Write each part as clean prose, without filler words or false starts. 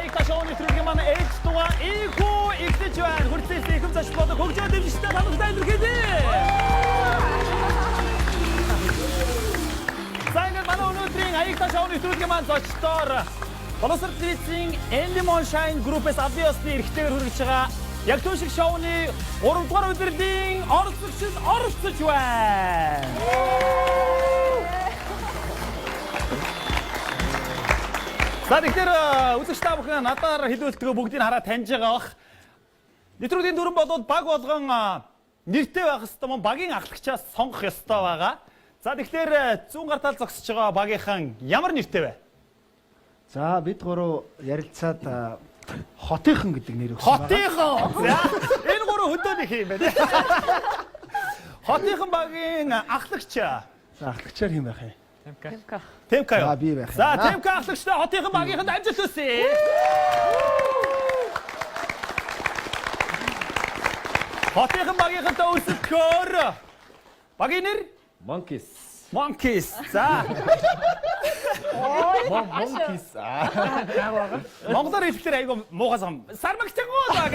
Аягта шоу нэвтрүүлгийн маань ээж дугаа ийхүү эхлэж байна. Хүртэлсэн ихэм зочд болон хөгжөө дэвжигчтэй танилцаа илэрхийлье. За ингээд манай өнөөдрийн Аягта шоу нэвтрүүлгийн маань зочдоор Боловсрол телевизийн Endemol Shine Group-ээс албан ёсны эрхтэйгээр хүргэж байгаа яг түн шиг шоуны 3 дугаар удирдлийн оролцогчид оролцож байна. За тэгэхээр үзэгч та бүхэн надаар хэлүүлэлтгөө бүгдийг хараад таньж байгаа бах. Нэвтрүүлгийн дүрэн болоод баг болгон нэртэй байх ёстой мөн багийн ахлагчаас сонгох ёстой байгаа. За тэгэхээр зүүн гартал зогсож байгаа багийнхан ямар нэртэй вэ? За бид гурав ярилцаад хотынхан гэдэг нэр өгсөн байна. Хотынхан. За энэ гурав хөдөөний юм байна. Хотынхан багийн ахлагч За ахлагчаар хэм байх юм? Темка. Темка юу? За, би байх юм. За Темка ахлагчтай хотынхан багийнханд амжилт хүсье. Хотынхан багийнхантай өрсөлдөхөөр багийн нэр Monkeys. Monkeys. За Monkeys. монголоор хэлэхээр айгүй муухай сан. Сармагчангуу баг.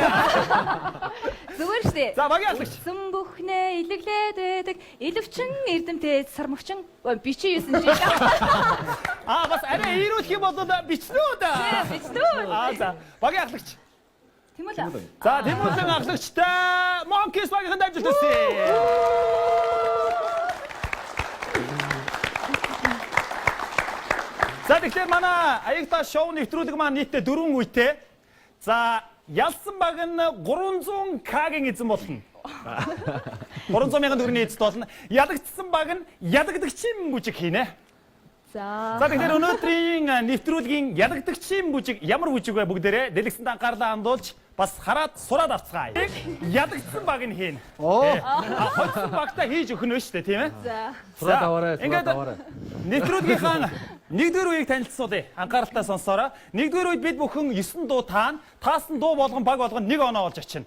Зүгээр штэ. За багийн ахлагч. Зүм бүхнээ илэглээд байдаг. Илвчин эрдэмтэй сармагчин бичи юусэн чи. Аа бас арай ирүүлэх юм бол бичнүү да. Бичнүү. Аа за багийн ахлагч. Тэмүүлэн. За Тэмүүлэн ахлагчтай Monkeys багийнханд амжилт хүсье. За тэгэхээр манай Аягта шоу нэвтрүүлэг маань нийтдээ дөрвөн үетэй. За ялсан баг нь 300к-гийн эзэн болно. 300 мянган төгрөгийн эзэд болно. Ялагдсан баг нь ялагдагчийн бүжиг хийнэ. За. За тэгэхээр өнөөдрийн нэвтрүүлгийн ялагдагчийн бүжиг ямар бүжиг вэ бүгдээрээ дэлгэсэнд анхаарлаа хандуулж бас хараад сураад авцгаая. Ялагдсан баг нь хийнэ. Оо. Хоцсон багтаа хийж өгнө шүү дээ, тийм ээ? За. Сураад аваарай, сураад Ингээд аваарай. нэвтрүүлгийнхаа нэгдүгээр үеийг танилцуулъя. Анхааралтай сонсоорой. Нэгдүгээр үед бид бүхэн 9 дуу таана. Таасан дуу болгон баг болгон нэг оноо олж очино.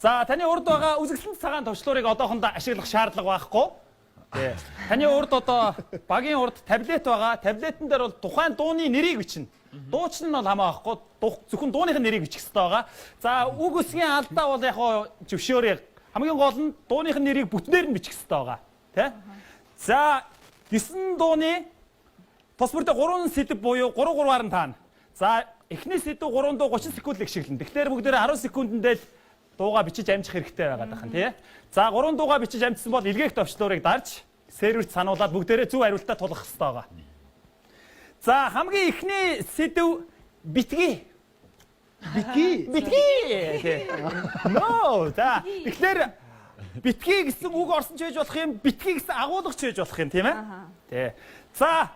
За таны урд байгаа үзэсгэлэнт цагаан товчлуурыг одоохондоо ашиглах шаардлага байхгүй. Тий. Таны урд одоо багийн урд таблет байгаа. Таблетэн дээр бол тухайн дууны нэрийг бичнэ. Дуучин нь бол хамаахгүй. Зөвхөн дууных нь нэрийг бичих хэрэгтэй байгаа. За үг үсгийн алдаа бол яг хоо зөвшөөрэй. Хамгийн гол нь дууных нь нэрийг бүтнээр нь бичих хэрэгтэй байгаа. Тэ? За 9 дууны тус бүрдээ 3 сэдэв буюу 3 3-аар нь таана. За эхний сэдэв 3 дуу 30 секунд л ихшиглэн. Тэгэхээр бүгдээрээ 10 секундэндээ л дуугаа бичиж амжих хэрэгтэй байгаа даа тий. За 3 дуугаа бичиж амжсан бол илгээх товчлуурыг дарж серверт сануулад бүгдээрээ зөв хариултаа тулгах хэрэгтэй байгаа. За хамгийн эхний сэдэв битгий. Битгий. Битгий. Тий. No. За тэгэхээр битгий гэсэн үг орсон ч байж болох юм, битгий гэсэн агуулга ч байж болох юм, тийм ээ? Тий. За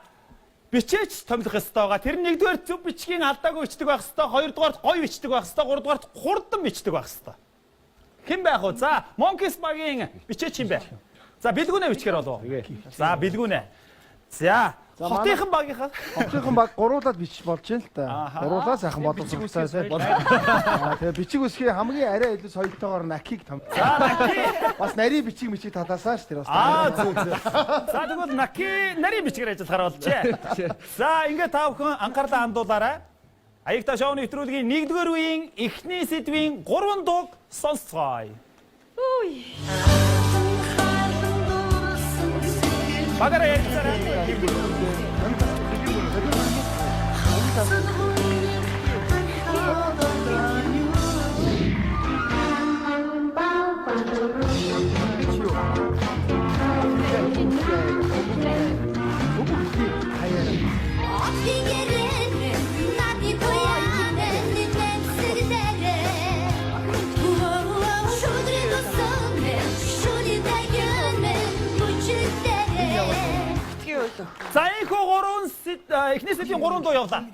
бичээч томилох ёстой байгаа. Тэр нь нэгдүгээр зөв бичгийн алдаагүй бичдэг байх ёстой, хоёрдугаарт гоё бичдэг байх ёстой, гуравдугаарт хурдан бичдэг байх ёстой. Хэн байх вэ? За, Monkeys багийн бичээч юм бэ? За, бэлгүүнээ бичгээр болов. За, бэлгүүнээ. За, хотынхан багийнхаа Хотынхан баг гуруулаад бичих болж байна л та. Гуруулаа сайхан боловсруулсан сайн. Аа тэгээ бичиг үсгийн хамгийн арай илүү соёлтойгоор накиг том. За, Наки. Бас нарийн бичиг мичиг талаасаа ш тэр бас. Аа, зүг зүг. За, тэгвэл Наки нарийн бичгээр ажиллахаар болжээ. За, ингээд та бүхэн анхаарлаа хандуулаарай. Аягта шоу нэвтрүүлгийн нэгдүгээр үеийн эхний сэдвийн 3 дууг сонсцгоё. Үгүй. Багаараа ярилцаарай. За энэхүү гурван эхний сэдвийн 3 дуу явлаа.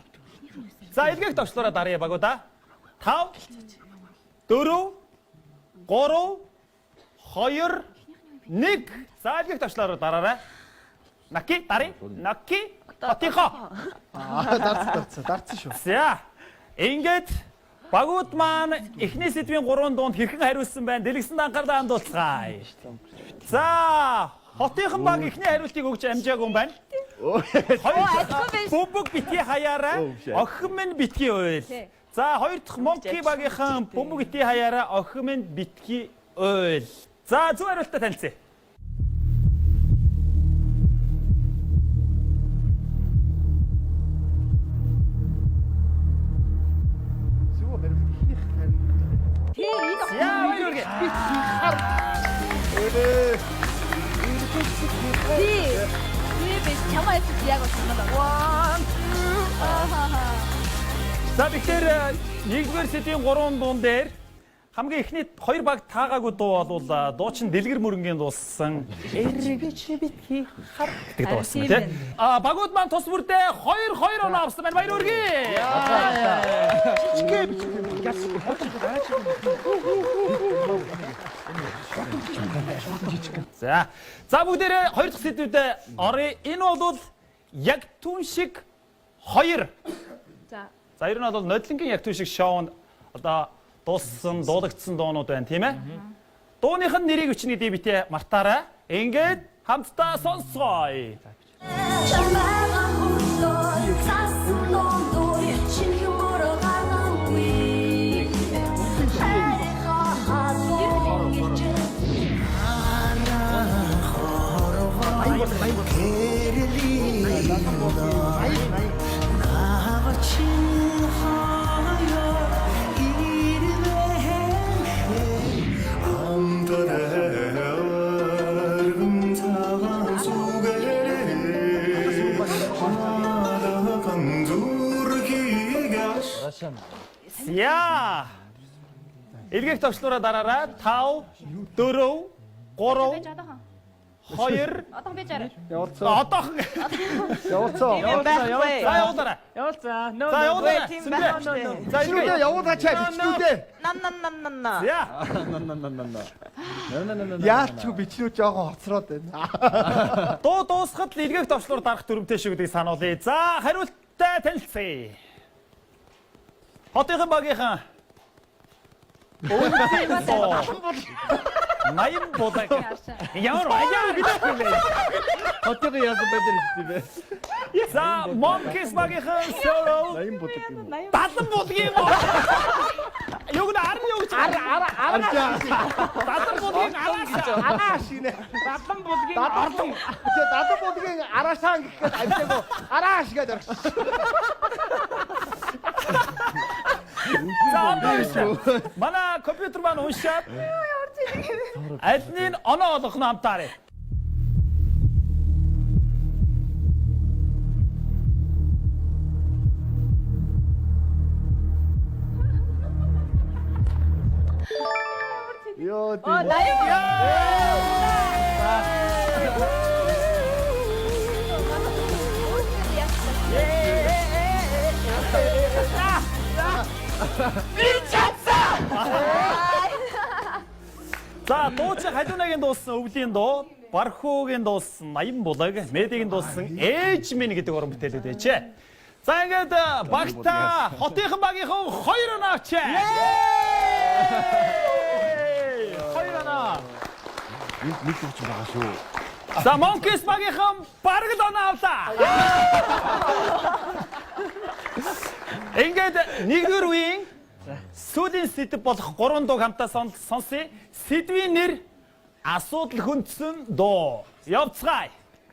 За илгээх товчлуураа даръя багуудаа. 5 4 3 2 1. За илгээх товчлуураа дараарай. Наки даръя. Наки хотынхоо. Аа дарц дарц дарцсан шүү. За ингээд багууд маань эхний сэдвийн 3 дуунд хэрхэн хариулсан байна? Дэлгэсэнд анхаарлаа хандуулцгаая. За хотынхан баг эхний хариултыг өгч амжаагүй юм байна. Хоёр адилхан биш. Бөмбөг битгий хаяарай. Охин минь битгий уйл. Тий. За хоёр дахь Monkey багийнхан бөмбөг битгий хаяарай, охин минь битгий уйл. За зөв хариултаа танилцъя. Зөв хариулт ихнийх харин. Тий, энэ Яа баяр хүргэе. Тий. Тий биш чамаа хэлсэн яг болсон байна. One, two. Ахаа. За тэгэхээр нэгдүгээр сэдвийн 3 дуун дээр хамгийн эхний хоёр баг таагаагүй дуу болвол дуучин Дэлгэр мөрөнгийн дуулсан Эргэж битгий хар гэдэг дуу болсон Харин тийм. тийм А багууд маань тус бүрдээ 2-2 оноо авсан байна. Баяр хүргэе. Жижиггээ бичих юм. Яс. За. За бүгдээрээ хоёр дахь сэдвүүдэд оръё. Энэ бол яг түн шиг 2. За. За ер нь бол нодлонгийн яг түн шиг шоунд одоо дууссан, дуулагдсан дуунууд байна тийм ээ. Дууных нь нэрийг өчнө гэдгийг битээ мартаарай. Ингээд хамтдаа сонсгоё. Чамайгаа хөлөө цаасан дундуур шинхэн мөрөө гаргангүй. Хайрынхаа халуун гэж Яа. Илгээх товчлуураа дараарай. 5 4 3 Байж одоохон. 2 Одоохон байж арай. Явуулцсан. Одоохон. Явуулцсан. Явуулсан. За явуулаарай. Явуулсан. За явуулаарай. Тийм Сүмбэ. байх. За Бичнүүдээ илгээе. явуулгаач бичнүүдээ. Нам нам нам нам нам. За. Яалч бичнүүд жоохон хоцроод байна. Дуу дуусахад л илгээх товчлуур дарах дүрмтэй шүү гэдгийг сануулъя. За хариулттай танилцъя. Хотынхан багийнхан. Өвлийн дуу. 80 булаг. Ямар аяа гэдэг юм бэ? Хотын яасан байдаг юм бэ? За Monkeys багийнхан solo 80 будаг юм уу? 70 булгийн юм уу? Юу гэнэ 10 юу гэж ар ар 70 булгийн араас Арааш гинэ. 70 булгийн Дадан. Тэгээ дадан будгийн араашаан гэх гээд амжаагүй. Арааш гээд орчих. За одоо биш. Манай компьютер маань уншаад аль нь оноо олгох нь хамтаарэ. Йоо Оо, 80. За дуучин Халуунагийн дуулсан өвлийн дуу, Бархуугийн дуулсан 80 булаг, Медигийн дуулсан Ээж минь гэдэг уран бүтээлүүд байжээ. За ингээд багта хотынхан багийнхан хоёр оноо авчээ. Хоёр оноо. Нэг төвч байгаа шүү. За Monkeys багийнхан бараг л оноо авлаа. Ингээд нэгдүгээр үеийн сүүлийн сэдэв болох гурван дууг хамтаа сонсъё. Сэдвийн нэр асуудал хүндсэн дуу. Явцгаая.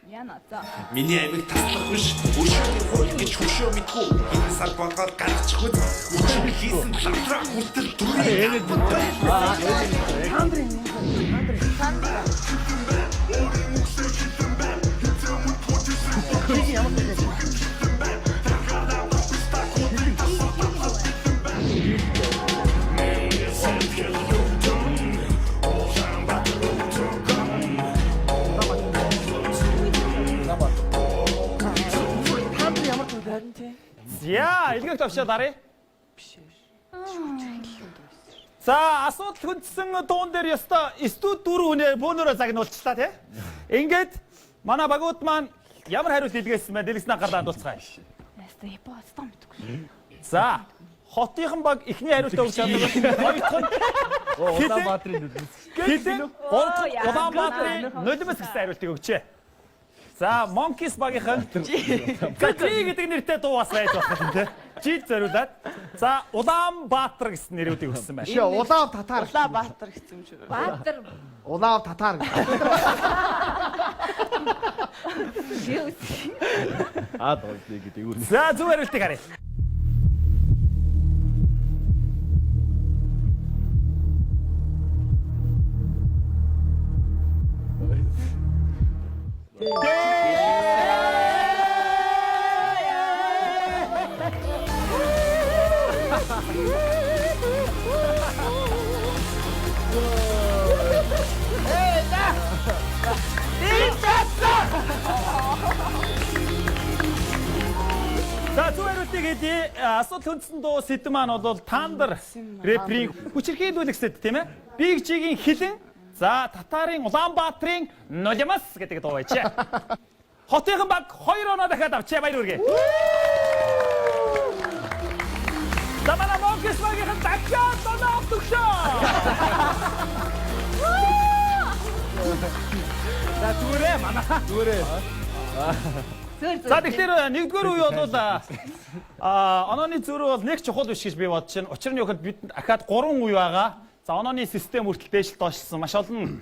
Яна за. Миний амиг таслах биш, өшөөний хууль гэж хөшөө мэдгүй. Энэ сар болгоод гаргачих үз. Өчиг хийсэн лавтраа хүртэл дүрээ. За, илгээх товчоо даръя. За, асуудал хүндсэн дуун дээр ёстой студ дөрөв хүнээ бөөнөрөө загнуулчлаа тий. Ингээд манай багууд маань ямар хариулт илгээсэн бэ? Дэлгэснэ гарлаа андуулцгаая. Яста хипо хацтаа мэдгүй. За, хотынхан баг эхний хариултаа өгч чаддаг. Хоёр дахь нь Улаанбаатарын нүднэс. Хилэн гурав дахь Улаанбаатарын нулимс гэсэн хариултыг өгчээ. За, Monkeys багийнхан За, G гэдэг нэртэй дуу бас байж болох юм те. G зориулаад. За, Улаанбаатар гэсэн нэрүүдийг өгсөн байна. Биш ээ, Улаан татар. Улаанбаатар гэсэн юм шиг. Баатар Улаан татар. юу Аа доо гэдэг үү. За, зөв хариултыг харъя. За, зөв хариултыг хэлье. Асуудал хөндсөн дуу сэдэв маань бол Thunder рэперийн хүчирхийлүүлэх сэд тийм ээ. Big G-гийн хилэн, за Татарын Улаанбаатарын Нулимас гэдэг дуу байжээ. Хотынхан баг 2 оноо дахиад авчээ, баяр хүргэе. За, манай Monkeys багийнхан дахиад оноо авч өглөө. За, зүгээрээ манай. Зүгээрээ. Зөөр зөөр. За, тэгэхээр нэгдүгээр үе бол онооны зөрүү бол нэг чухал биш гэж би бодож байна. Учир нь юу гэхэд бидэнд ахаад 3 үе байгаа. За, онооны систем хүртэл дээшил доошлсон. Маш олон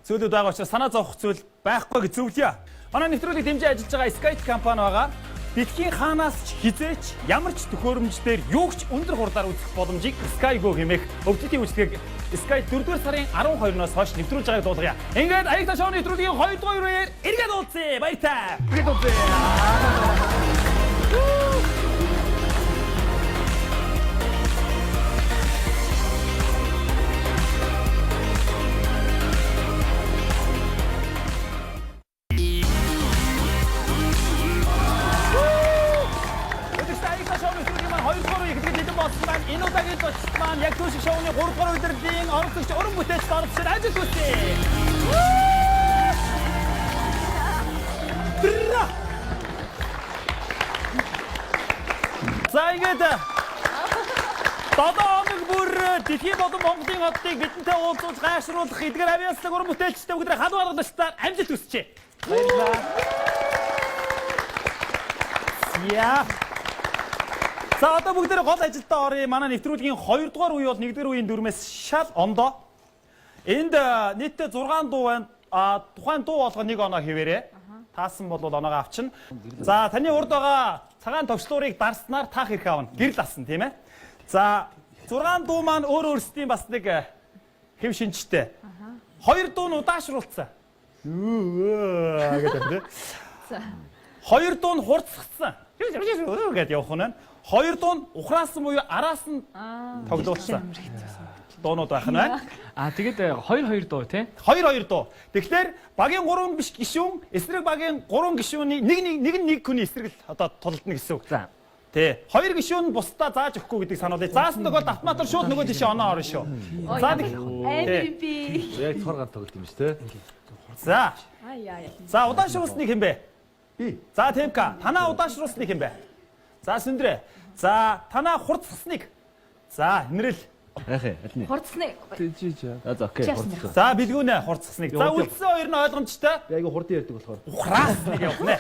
зүйлүүд байгаа учраас санаа зовох зүйл байхгүй гэж зөвлөе. Манай нэвтрүүлгийг дэмжин ажиллаж байгаа Skype компани байгаа. Дэлхийн хаанаас ч хизээч ямар ч төхөөрөмж дээр юу ч өндөр хурдаар үзэх боломжийг Sky Go хэмээх өвчтийн үйлчлэгийг Sky 4-р сарын 12-ноос хойш нэвтрүүлж байгааг дуулгая. Ингээд Аяг шоу нэвтрүүлгийн 2 дугаар үеэр эргээд уулзъя. Баяртай. Эргээд уулзъя. Өдөрт Аяг шоу нэвтрүүлгийн маань 2 дугаар үе эхлэхэд хэдэн болсон байна. Энэ удаагийн зочид маань яг түүш шоуны 3 дугаар удирдлагын оролцогч уран бүтээлчд оролцож ажил хүсье. За, ингээд 7 хоног бүр дэлхийн болон Монголын оддыг бидэнтэй уулзуулж гайшруулах эдгээр авиаслаг уран бүтээлчтэй бүгд халуун аргалагчдаар амжилт хүсье. Баярлалаа. За. За, одоо бүгдээ гол ажилдаа оръё. Манай нэвтрүүлгийн 2 дугаар үе бол 1 дугаар үеийн дүрмээс шал ондоо. Энд нийтдээ 6 дуу байна. А тухайн дуу болгоо нэг оноо хэвээрээ. Таасан бол оноогоо авчна. За, таны урд байгаа цагаан товчлуурыг дарснаар таах эрх авна. Гэрэл асна, тийм ээ. За, 6 дуу маань өөр өөрсдийн бас нэг хэв шинжтэй. Хоёр дуу нь удаашруулсан. Гэдэг тийм. Хоёр дуу нь хурцссан. Гэдэг явах нь байна. Хоёр дуу нь ухраасан буюу араас нь тоглуулсан. Дуунууд байх нь байна. Аа тэгээд 2 2 дуу тий. 2 2 дуу. Тэгэхээр багийн 3 биш гишүүн, эсрэг багийн 3 гишүүний нэг нэг нэг нэг хүний эсрэг л одоо тулдна гэсэн үг. За. Тэ. Хоёр гишүүн бусдаа зааж өгөхгүй гэдгийг сануулъя. Заасан тохиолдолд автоматар шууд нөгөө тишээ оноо орно шүү. За, Амар юм би. Яг цор гар тоглолт юм шүү те. За. Ай яа. За, удаашруулсныг хэн бэ? Би. За, Темка, танаа удаашруулсныг хэн бэ? За, Сүндрэ. За, танаа хурцсаныг. За, Хинрэл. Яах юм? Аль нь? Хурцсны Чи чи. За за окей. Чаас нэр. Хурцсан. За, Бэлгүүнэ хурцсаныг. За, үлдсэн хоёр нь ойлгомжтой. Би айгу хурдан ярьдаг болохоор. Ухраасныг явах нэ.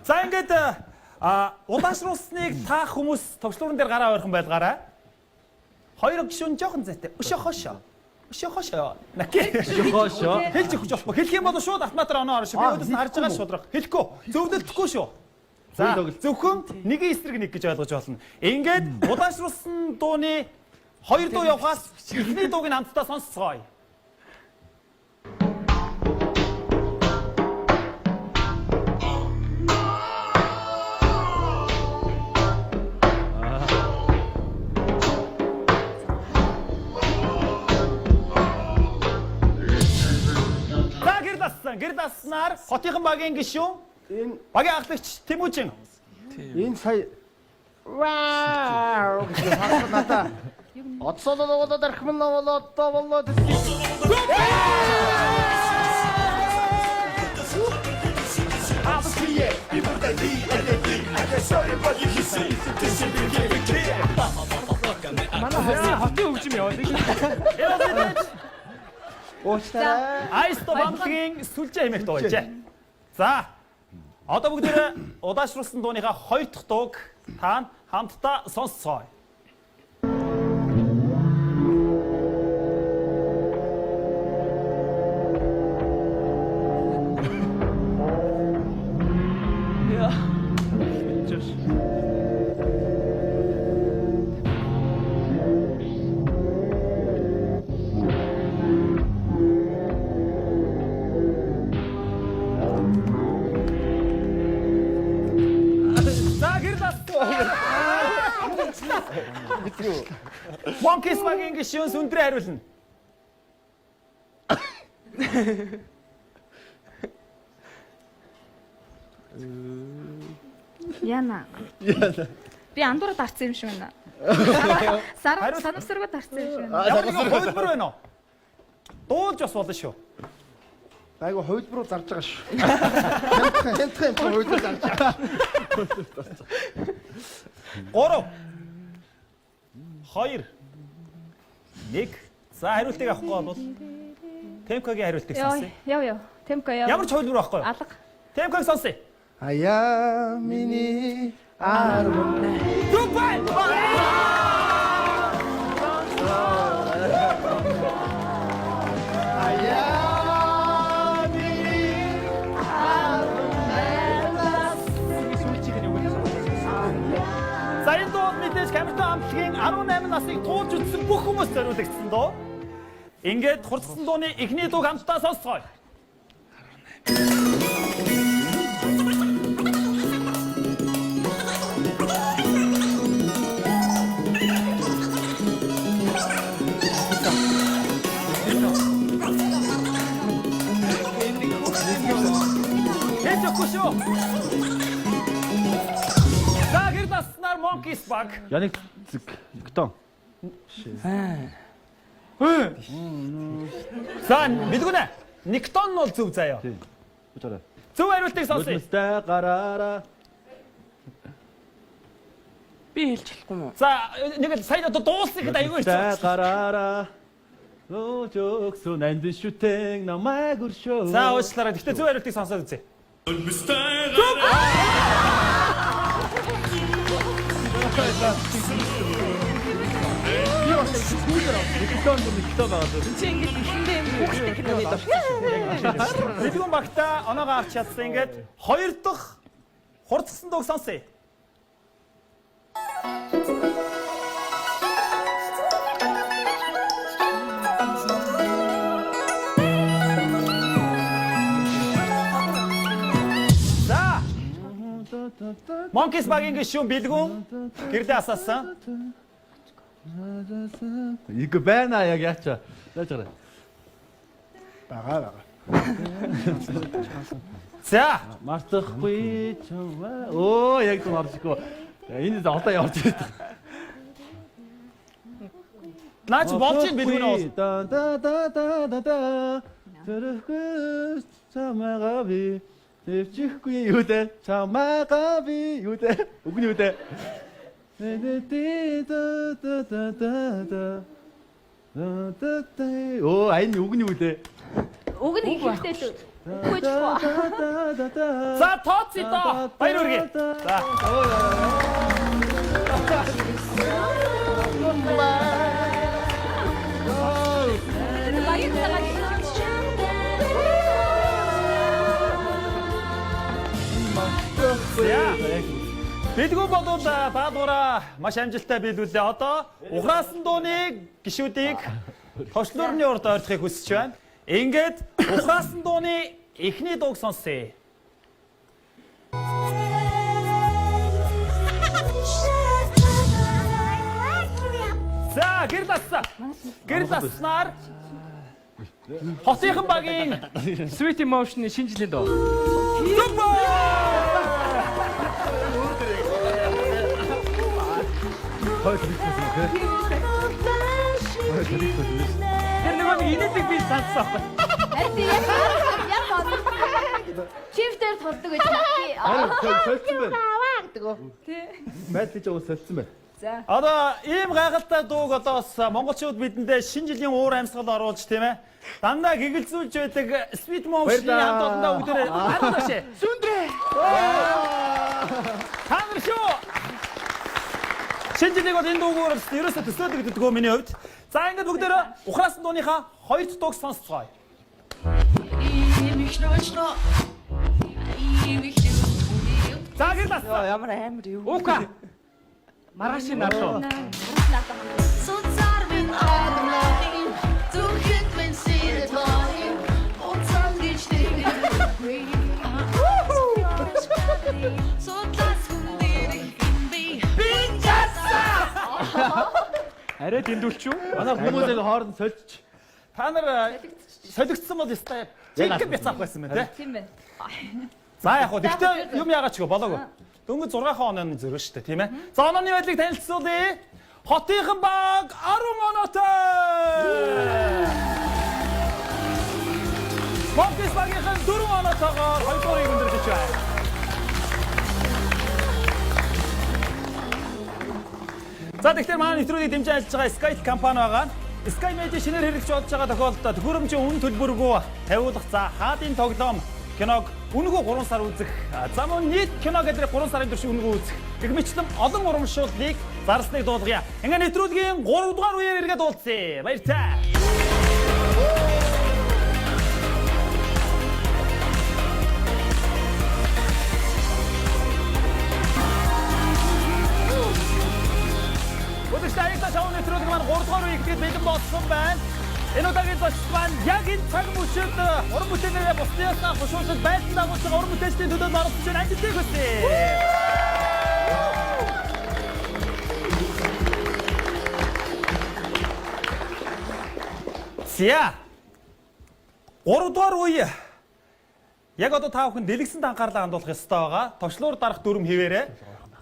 За, ингээд удаашруулсныг таах хүмүүс товчлуурн дээр гараа ойрхон байлгаарай. Хоёр гишүүн жоохон зайтай. Өшөө хошоо. Өшөө хошоо. Наки. Хошоо. Хэлж өгч болохгүй. Хэлэх юм бол шууд автоматар оноо орно шүү. Би өөдөөс нь харж байгаа шудраг. Хэлэхгүй. Зөвлөлдөхгүй шүү. За, зөвхөн нэгin эсрэг нэг гэж ойлгож болно. Ингээд удаашруулсан дууны хоёр дуу явахаас эхний дууг нь хамтдаа сонсцгоё. За, гэрэл ассан. Гэрэл асснаар хотынхан багийн гишүүн Энэ багийн ахлагч Тэмүүжин. энэ сая Вау гэж харсан надаа. Оцолоо болоод архимн болоод одоо болоод Манай хотын хөгжим яваад шүү. Энэ бол мэдээж уучлаарай. Айсто бамлагийн сүлжээ хэмээх дуу байжээ. За, Одоо бүгдээрээ удаашруулсан дууныхаа хоёр дахь дууг та хамтдаа сонсцгоё. За гэрэл ассан. Monkeys багийн гишүүн сүндрээ хариулна. Яна. Би андуураа дарсан юм шиг байна. Сар санамсаргүй дарсан юм шиг байна. Ямар нэгэн хувилбар байна уу? Дуулж бас болно шүү. Айгу хувилбар руу зарж байгаа шүү. Хямдхан хямдхан хувилбар зарж байгаа. 3 2 1. За хариултыг авахгүй бол Темкагийн хариултыг сонсъё. Яв яв. Темко яв. Ямар ч хувилбар авахгүй. Алга. Темкаг сонсъё. Аяа миний арван. Дубай! Аяа миний За энэ дуу мэдээж Камертон хамтлагийн 18 насыг туулж үзсэн бүх хүмүүс зориулагдсан дуу. Ингээд хурцсан дууны эхний дууг хамтдаа сонсцгоё. Хэлж өгөхгүй шүү. За гэр наснаар Monkeys баг. Яныг зэг Никтон. За мэдгүнэ. Никтон бол зөв заяа. Тийм. Уучаарай. Зөв хариултыг сонсъё. Нулимстай гараараа. Би хэлж чадахгүй юм уу? За нэг л сайн одоо дуулсан гэхэд аягүй Нулимстай хэцүү. гараараа. Нөөж өгсөн нандин шүтэн намайг өршөө. За уучлаарай. Гэхдээ зөв хариултыг сонсоод үзье. Никтон Никтон байгаа даа. Чи ингэж ихэндээ юм хүүхдтэй киноны дуртай. Бэлгүүн багта оноогоо авч чадсан. Ингээд хоёр дахь хурцсан дууг сонсъё. За Monkeys багийн гишүүн Бэлгүүн гэрлээ асаасан. Нэг байна яг яачаа. Яаж гараа. Бага бага. За Мартахгүй чамаа. Оо яг зөв орж ихгүй. Энэ одоо явж ирдэг. наа чи болж ин Бэлгүүн уус. Да да да да да да. Төрөхгүй чамайгаа би тэвчихгүй юу дээ. Чамайгаа би юу дээ. Үг нь юу дээ. Нэ нэ тэ да да да да да. Да да да. Оо айн үг нь юу дээ. Үг нь их хэрэгтэй л үгүй ч Да болохгүй. да да да. За тооцъё доо. Баяр хүргэе. За. Баяр цагаан. За. Бэлгүүн болвол даалгавраа маш амжилттай биелүүлээ. Одоо ухраасан дууны гишүүдийг товчлуурны урд ойртохыг хүсэж байна. Ингээд ухраасан дууны эхний дууг сонсъё. За гэрэл ассан. Гэрэл асснаар Хотынхан багийн Sweet Emotion-ы шинэ жилийн дуу. Зүбэ! Тэр нөгөө нэг инээдэг би сонссон байхгүй. Харин тийм яг яг бодсон. Чифтээр тулдаг гэж байна. Харин солилцсон байна. Гэдэг үү. Тий. Майдли жоо солилцсон байна. За. Одоо ийм гайхалтай дууг одоо бас монголчууд бидэндээ шинэ жилийн уур амьсгал оруулж тийм ээ. Дандаа гэгэлзүүлж байдаг Sweet Motion-ийн хамт олондоо бүгдээрээ харин шээ. Сүндрээ. Шинэ жилийг бол энэ дуугаар ерөөсөө төсөөлөгддөгөө миний хувьд. За ингээд бүгдээрээ ухраасан дууныхаа хоёр дахь дууг сонсцгоё. За гэр лассан. Ямар амар юу. Ука. Маргаашийн нарлуу. Суцаар минь адамлахын зүрхэд минь сэрэлхин уцан гэж тэггүй. Судлаас хүн дээрх юм би. Би чадсан. Арай дэндүүлч үү? Манай хүмүүс яг хооронд сольж. Та нар солигдсон бол ёстой. Жинхэнэ бяцаах байсан байна те. Тийм байна. За яг хөө тэгтээ юм яагаад ч гоо болоогүй. Дөнгөж 6 онооны зөрөө шүү дээ, тийм ээ. За онооны байдлыг танилцуулъя. Хотынхан баг 10 оноотой. Монкис багийнхан 4 оноотойгоор 2 дуурыг өндөрлөж байна. За тэгэхээр манай нэвтрүүлгийг дэмжин ажиллаж байгаа Skytel компани байгаа. Sky Media шинээр хэрэглэж болж байгаа тохиолдолд төхөөрөмжийн үнэ төлбөргүй тавиулах за хаадын тоглоом киног үнэгүй 3 сар үзэх, за мөн нийт кино галерей 3 сарын турш үнэгүй үзэх гэх мэтлэн олон урамшууллыг зарсныг дуулгая. Ингээ нэвтрүүлгийн 3 дугаар үеэр эргээд уулзъя. Баяртай. Өдөрт аяга шоу нэвтрүүлэг маань 3 дугаар үе ихэд бэлэн болсон байна. Энэ удаагийн зочд маань яг энэ цаг мөчид уран бүтээлээрээ бусдыасаа хушуулж байлдан дагуулж байгаа уран бүтээлчдийн төлөөд оролцож байна. Амжилтыг хүсье. За. 3 дугаар үе. Яг одоо та бүхэн дэлгэсэнд анхаарлаа хандуулах ёстой байгаа. Товчлуур дарах дүрм хэвээрээ.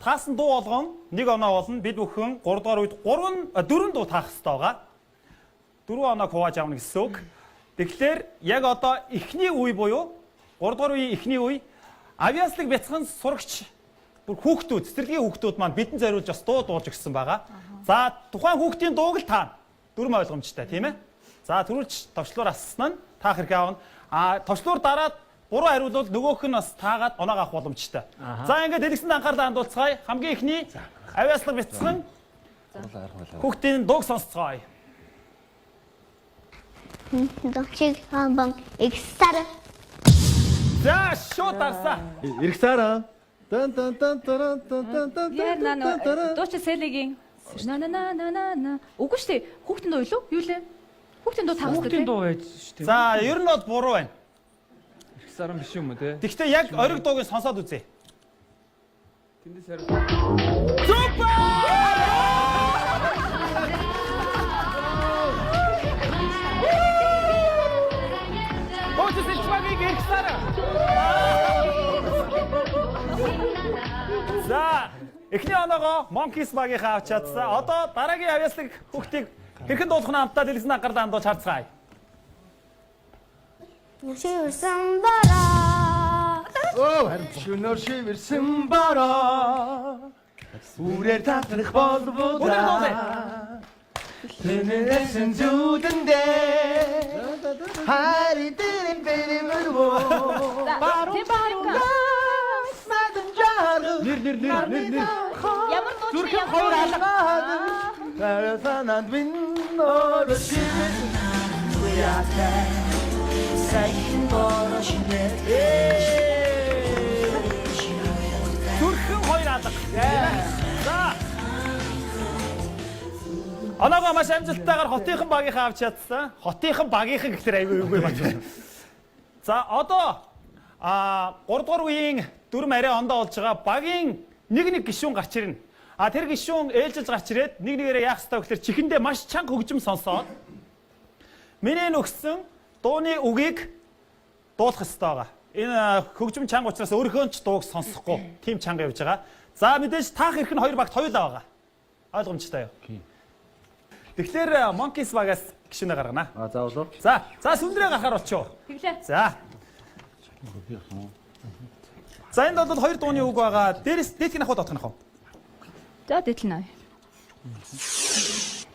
Таасан дуу болгон нэг оноо болно. Бид бүхэн 3 дугаар үед 3 4 дуу таах ёстой байгаа. 4 оноог хувааж авна гэсэн үг. Тэгэхээр яг одоо эхний үе буюу 3 дугаар үеийн эхний үе авиаслаг бяцхан сурагч бүр хүүхдүүд, цэцэрлэгийн хүүхдүүд маань бидэнд зориулж бас дуу дуулж өгсөн байгаа. За тухайн хүүхдийн дууг л таана. Дүрм ойлгомжтой, тийм ээ? За түрүүлж товчлуур ассан нь таах хэрэг аавна. А товчлуур дараад буруу хариулвал нөгөөх нь бас таагаад оноог авах боломжтой. За ингээд дэлгэсэнд анхаарлаа хандуулцгаая. Хамгийн эхний авиаслаг бяцхан хүүхдийн дууг сонсцгоё. Догчиг хамбан ихсар. За шууд дарсаа. Ирэх сараа. Тан тан тан таран тан тан тан. Яа на на дуучин Селигийн на на на на на на. Үгүй шүү дээ. Хүүхдийн дуу юу? Юу лээ? Хүүхдийн дуу таах Хүүхдийн хэрэгтэй. дуу байж шүү дээ. За ер нь бол буруу байна. Ирэх саран биш юм уу те? Гэхдээ яг ориг дууг нь сонсоод үзье. Тэндээс хариу. Дуучин Сэлчмагийн ирэх сараа. За эхний оноогоо Monkeys багийнхаа авч чадсан. Одоо дараагийн авиаслаг хүүхдийг хэрхэн дуулах нь хамтдаа дэлгэсэн анхаарлаа хандуулж харцгаая. Шивэрсэн бараа. Шөнөөр шивэрсэн бараа. Үрээр татрах Өнөр дуулъя. болбоо. Тэнэсэн зүудэндээ. Хари дэрэн бэрэмэрвөө. Тийм ба. Надан жаргал. Нэр нэр нэр нэр нэр. Ямар дуу чи Зүрхэн ямар хоёр алга. Санаанд минь өөрөө шивэрсэн. Зүрхэн хоёр алга. За. Оноогоо маш амжилттайгаар хотынхан багийнхаа авч чадсан. Хотынхан багийнхан гэхлээр айгүй юугүй байна. За одоо 3 дугаар үеийн дүрм арай ондоо болж байгаа багийн нэг нэг гишүүн гарч ирнэ. А тэр гишүүн ээлжилж гарч ирээд нэг нэгээрээ яах ёстой гэхлээр чихэндээ маш чанга хөгжим сонсоод миний нөгсөн дууны үгийг дуулах ёстой байгаа. Энэ хөгжим чанга учраас өөрийнхөө ч дууг сонсохгүй тийм чанга явж байгаа. За мэдээж таах эрх нь хоёр багт хоёулаа байгаа. Ойлгомжтой юу? Тэгэхээр Monkeys багаас гишүүнээ гаргана. А заавал уу? За, за сүндрээ гарахаар болчихоо. Тэглээ. За. За энд бол хоёр дууны үг байгаа. Дээрээс дээдх нь ах уу доодох нь ах уу? За дэтэл наа.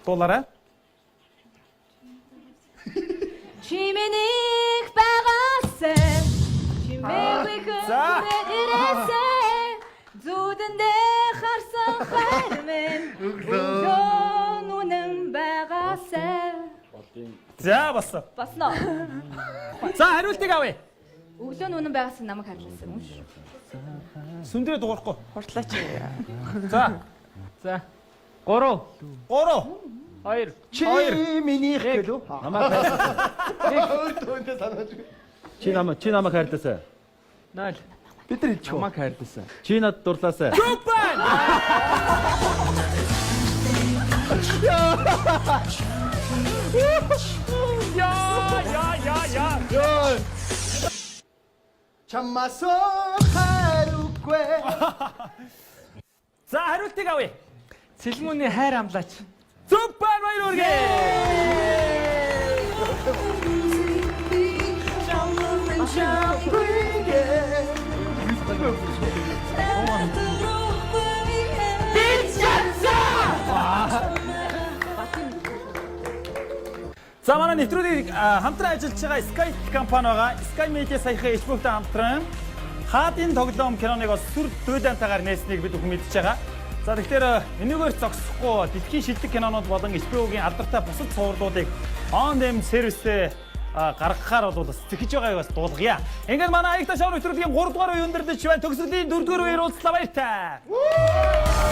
Дуулаарай. Чимэнийг багасаа чимээгүй За. хөрөө ирээсээ зүудэндээ харсан Хайр минь өглөө нүнэн байгаасай. За болсон. Босноо. За хариултыг авъя. Өглөө нүнэн байгаасай намайг хайрлаасан юм шүү. Сүндрээ дуурахгүй. Хурдлаач. За. За. 3 3 2 Чи минийх гэлүү? Намайг хайрлаасай. Өөртөө санаж. Чи намайг хайрлаасай. 0. Бид нар хэлчих үү? Намайг хайрлаасай. Чи надад дурлаасай. Зүг байна. Яа яа яа яа. Чамаас хайргүй. За хариултыг авъя. Цэлмүүний хайр амлаач. Зүг байна баяр үргээ. За манай нэвтрүүлгийг хамтран ажиллаж байгаа Sky компани байгаа. Sky Media саяхан HBO-тай хамтран Хаадын тоглоом киноныг бас сүр дуйлантайгаар нээснийг бид бүхэн мэдж байгаа. За тэгэхээр энэгээр зогсохгүй дэлхийн шилдэг кинонууд болон HBO-гийн алдартай бусад цувралуудыг on demand сервисээ гаргахаар бол бас зэхэж байгааг бас дуулгая. Ингээд манай Аягтай шоу нэвтрүүлгийн 3 дугаар үе өндөрлөж байна. Төгсгөлийн 4 дугаар үеэр уулзлаа баяртай.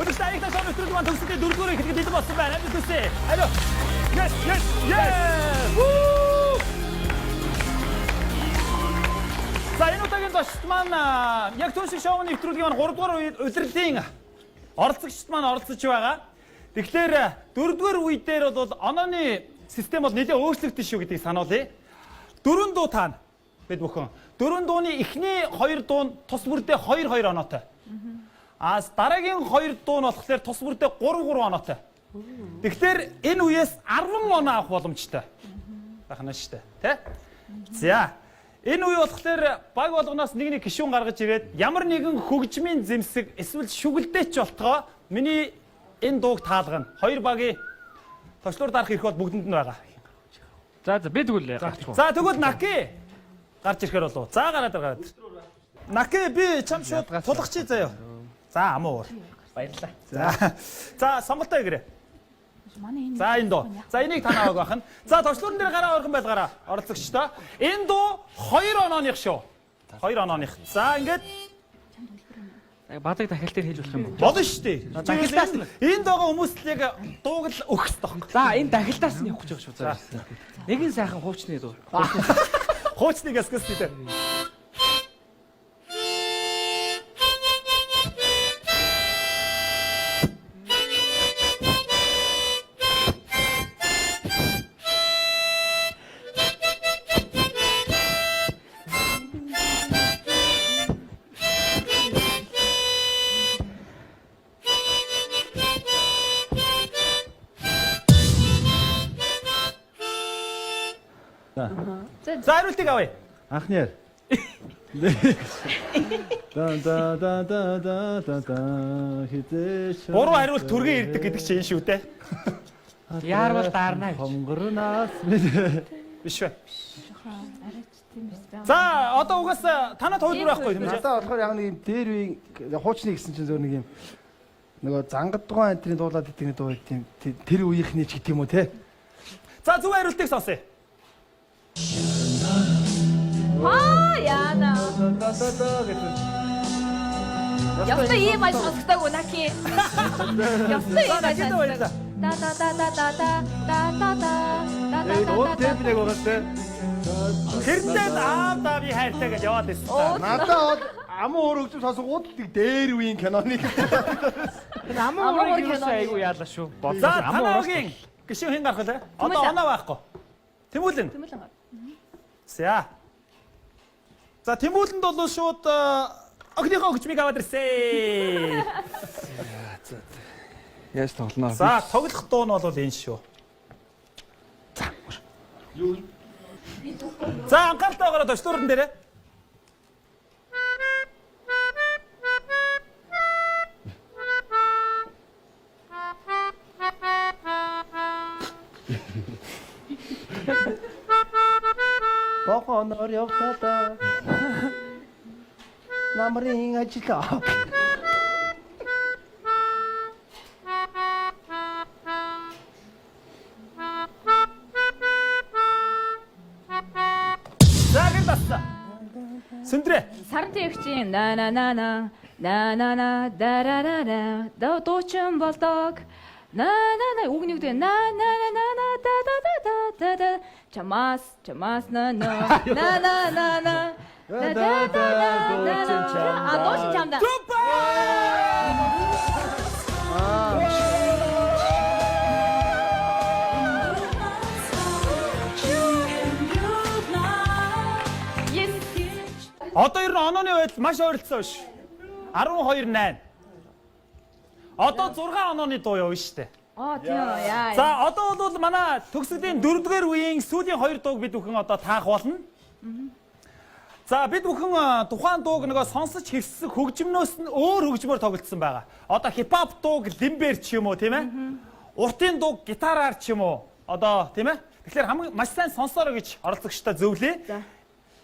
Өдөрт Аягтай шоу нэвтрүүлэг маань төгсгөлийн 4 дугаар үе эхлэхэд бэлэн болсон байна. Амжилт хүсье. Алло. Yes, yes, yes. Woo! За энэ удаагийн зочд маань яг түүн шиг шоу нэвтрүүлгийн маань 3 дугаар үед улирлын оролцогчд маань оролцож байгаа. Тэгэхээр 4 дугаар үе дээр бол онооны систем бол нэлээд өөрчлөгдөн шүү гэдгийг сануулъя. Дөрвөн дуу таана бид бүхэн. Дөрвөн дууны эхний хоёр дуу нь тус бүрдээ 2 2 оноотой. А дараагийн хоёр дуу нь болохоор тус бүрдээ 3 3 оноотой. Тэгэхээр энэ үеэс 10 оноо авах боломжтой. Байх нь шүү дээ, тэ? За. Энэ үе болохоор баг болгоноос нэг нэг гишүүн гаргаж ирээд ямар нэгэн хөгжмийн зэмсэг эсвэл шүгэлдээч болтгоо миний энэ дууг таалгана. Хоёр багийн товчлуур дарах эрх бол бүгдэнд нь байгаа. За за би тэгвэл гарчих. За тэгвэл Наки гарч ирэхээр болов. За гараад ир гараад. ир. Наки би чам шууд тулгачий заяа. За амуу уур. Баярлалаа. За. За сонголтоо игэрэ. Манай энэ За энэ дуу. За энийг танаа авах байх нь. За товчлуурн дээр гараа орхон байлгаараа оролцогчдоо. Энэ дуу 2 онооных шүү. 2 онооных. За ингээд Бадаг дахиал дээр хийж болох юм уу? болно шүү дээ. Дахилтаас нь. Энд байгаа хүмүүс л яг дууг л өгөх хэрэгтэй байхгүй. За энэ дахилтаас нь явах гэж байгаа шүү. За. Нэгэн сайхан хуучны дуу. Хуучныг эсгэс гэдэг. За хариултыг авъя. Анхны яар. Да да да да да да да хизээш. Буруу хариулт түргэн ирдэг гэдэг чинь энэ шүү дээ. Яарвал даарна гэж. Хонгорнаас минь. Биш вэ? За одоо угаасаа танад хувилбар байхгүй тийм ээ. Надад болохоор яг нэг юм дээр үеийн хуучны гэсэн чинь зөв нэг юм нөгөө зангадгуун антрын дуулаад идэг нэг дуу тийм тэр үеийнхний ч гэдэг юм уу те. За зөв хариултыг сонсъё. Аа яана. Да да да гэдэг. Ёстой ийм аж сонсогдоогүй Наки. Ёстой ийм аж Накид баярлалаа. Да да да да да да да да да да да Өө да темп нэг байгаа те. Тэрнээ аав даа би хайртай гэж яваад байсан. та. Надад бол аман өөр хөгжим сонсонгууд л дээр үеийн киноны Энэ аман Аман уурыг уур юусаа киноны. айгүй яалаа шүү. За танаагийн гишүүн хэн гарах вэ? Одоо оноо байхгүй. Тэмүүлэн. Тэмүүлэн гар. За. За Тэмүүлэнд бол шууд охиныхоо хөгжмийг аваад ирсэн. Яаж тоглоно? За тоглох дуу нь бол энэ шүү. За. За анхааралтайгаар товчлуурн дээрээ. хоноор явлаа да. Намрын ажил. За гэр дассан. Сүндрээ. Сарантай эгчийн на на на на на на на дарарара да дуучин болдог. На на на үг нь юу гэдэг на на на на на да да да да да да чамаас чамаас на на на на на на да да да да да а дуучин чамда. Yes. Одоо ер нь онооны байдал маш ойролцоо биш. 12 8. Одоо 6 онооны дуу явна шүү дээ. Аа тийм яа. За одоо бол манай төгсгөлийн 4-р үеийн сүүлийн 2 дууг бид бүхэн одоо таах болно. За бид бүхэн тухайн дууг нөгөө сонсож хэвссэн хөгжмнөөс нь өөр хөгжмөөр тоглолцсон байгаа. Одоо хипхоп дууг лимбэр ч юм уу тийм ээ? Уртын дууг гитараар ч юм уу. Одоо тийм ээ? Тэгэхээр хамгийн маш сайн сонсоорой гэж оролцогчдод зөвлөе.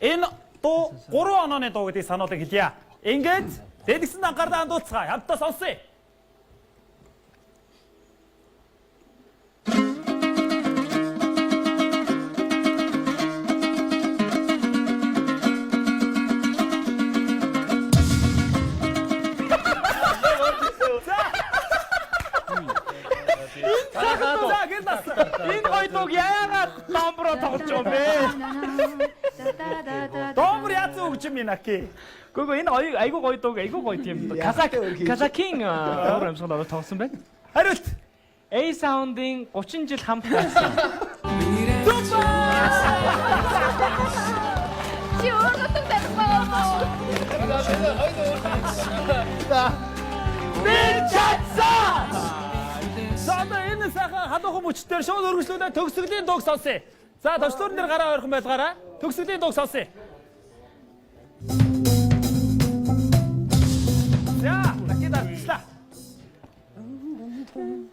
Энэ дуу 3 онооны дуу гэдгийг сануулan хэлье. Ингээд дэлгэсэн ангаардаа андуулцгаая. Хамтдаа сонсъё. За гэр дассан. Энэ гоё дууг яагаад домбро тоглож байгаа юм бэ? Домбр яац өгч юм Наки. Гүг энэ гоё айгуу гоё дууг айгуу гоё тийм казак казакийн уур амьсгал ороод тоглосон байна. Хариулт. A Sound-ын 30 жил хамт байсан. Чи өөр нутаг барих байгаа уу? Би чадсан. За одоо энэ сайхан халуухан мөчтөр шууд өргөжлүүлээ төгсгөлийн дууг сонсъё. За товчлуурн дээр гараа ойрхон байлгаарай. Төгсгөлийн дууг сонсъё. За, Наки дарчлаа.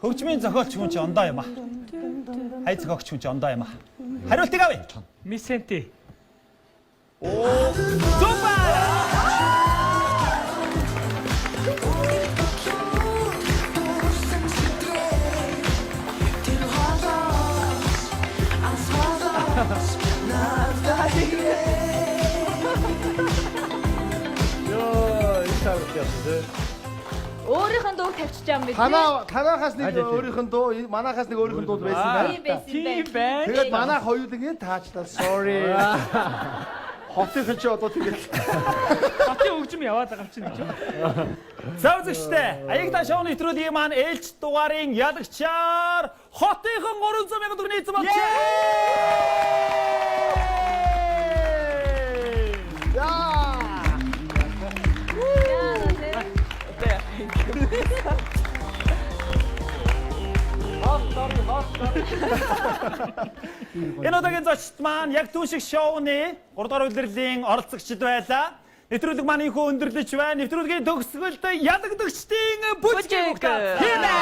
Хөгжмийн зохиолч хүн чи ондоо юм аа. Хай зохиогч хүн чи ондоо юм аа. Хариултыг авъя. Мисенти. Зөв байна. Йоо, энэ тавьж явсан тий. Өөрийнх нь дууг тавьчих юм бэ? Танахаас нэг өөрийнх нь дуу, манахаас нэг өөрийнх нь дуу байсан байна. Тийм байсан Тийм байна. Тэгээд манайх хоёулангийн таачлаа. Sorry. Хотынх чи одоо тэгэл Хотын хөгжим яваад байгаа юм чинь гэж. За үзэгчдээ, Аягда шоу нэвтрүүлгийн маань ээлж дугаарын ялагчаар хотынхон 300 сая төгрөгийн эзэн болжээ. Энэ удаагийн зочд маань яг түүн шиг шоуны 3 дугаар улирлын оролцогчд байлаа. Нэвтрүүлэг маань ихүү өндөрлөж байна. Нэвтрүүлгийн төгсгөлд ялагдагчдын бүжиг Бүжиг. хиймээ.